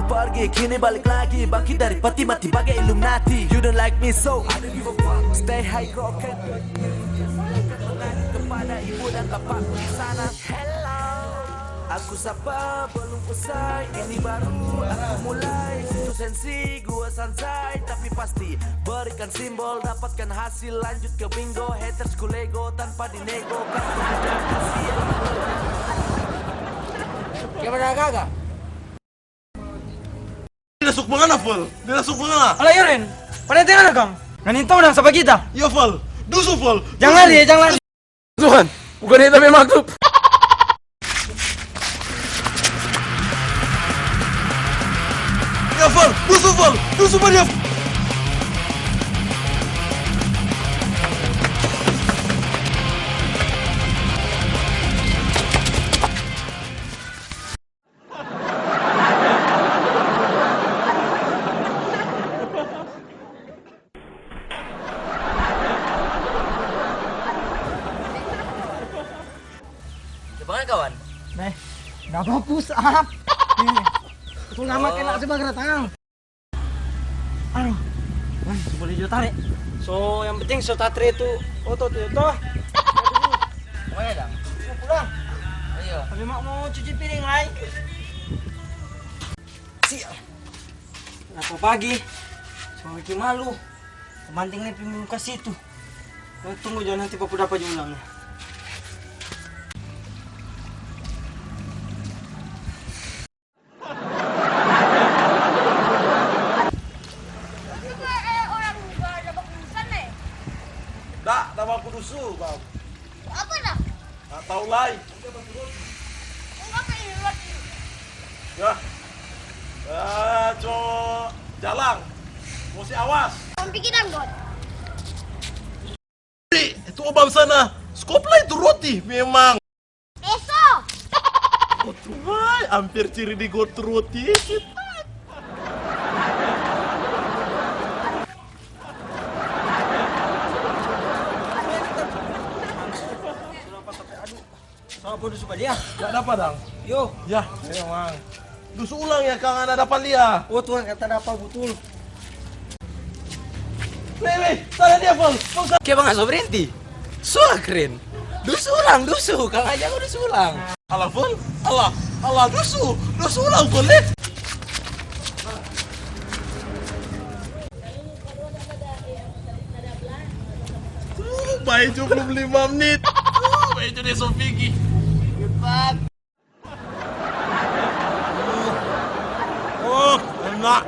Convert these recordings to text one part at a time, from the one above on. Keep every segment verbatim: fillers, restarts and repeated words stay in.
Pergi kini balik lagi, bangkit dari peti mati bagai Illuminati. You don't like me, so I don't give a fuck. Stay high, rock and kepada ibu dan bapak di sana. Hello. Aku sapa belum usai, ini baru aku mulai. Situ sensi, gua sansai, tapi pasti berikan simbol, dapatkan hasil, lanjut ke bingo. Haters ku lego tanpa dinego, kan ku punya hasil. Kayak mana gaga? Dia masuk mangana, Fal? Dia masuk mangana? Ala Yoren, pada tengah kang. Ngani tau dang sapa kita? Iya, Fal. Dusu, Fal. Jangan lari ya, jangan lari. Tuhan, bukan itu memang tuh. Ya, Fal, dusu, Fal, dusu pa dia. Coba kan, kawan? Neh, nggak bagus, ah. Nih, aku nggak makan, oh, nasi bakar tangan. Aduh, wah, boleh juga tarik. So, yang penting so tatre itu otot itu toh. Boleh dong. Mau pulang? Ayo. Tapi mau, mau cuci piring lai. Sial. Kenapa pagi? Cuma bikin malu. Kemanting ni pi muka situ. Tunggu jo nanti papu dapa jo ulang. Itu kayak orang nggak ada bakusan, eh. Dah, nama aku dusu, Bang. Apa dah? Nggak tahu lai. Enggak, kayak ini lagi. Ya. Ya, co jalang. Mesti awas. Sampai kita, God. Itu obam sana. Skop lah itu roti memang. Eso. Oh, Tuhan, hampir ciri di got roti. Sama po dusu pa dia. Nggak dapa dang. Yo. Ya, memang. Dusu ulang ya, kang, ada dapa lia. Oh, Tuhan, kata dapa butul. Weh, weh, sana dia, Fal. Fal, sana. Kaya bang, so berhenti. So keren. Dusu ulang, dusu. Kang aja ko dusu ulang. Alah, Fal. Alah, alah, dusu. Dusu ulang, Fal, eh. Uh, bae jo belum lima menit. Uh, bae jo dia so pigi. Hebat. Oh, enak.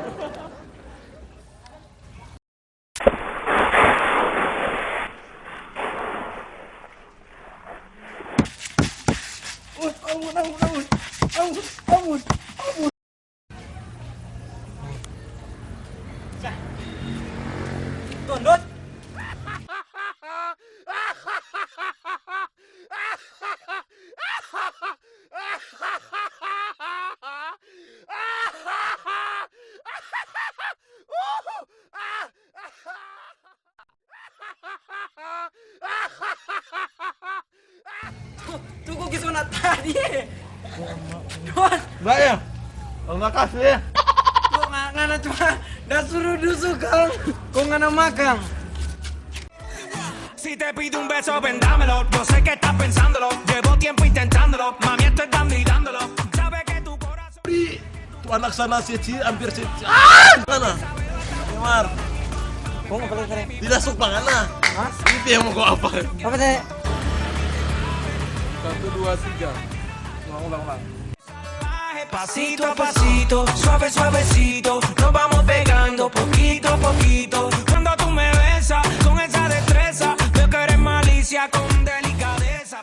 Oh, ampun, ampun, ampun. Ampun, ampun, ampun. Cah. Dondot. Tu ko ke sona tadi, eh. Don. Bae. Terima kasih. Ko nga-, ngana cuma da suru dusu kang. Ko ngana makang. Si te pido un beso, ven, dámelo. Yo sé que estás pensándolo. Llevo tiempo intentándolo. Mami, esto es dando y dándolo. Sabe que tu corazón. Tu anak sana si Ci, hampir si Ci. Ah! Mana? Mar. Kong apa tadi? Tidak suka mana? Hah? Itu yang mau kau apa? Apa tadi? Satu, dua, tiga. Ulang, ulang, ulang. Pasito a pasito, suave, suavecito, nos vamos pegando.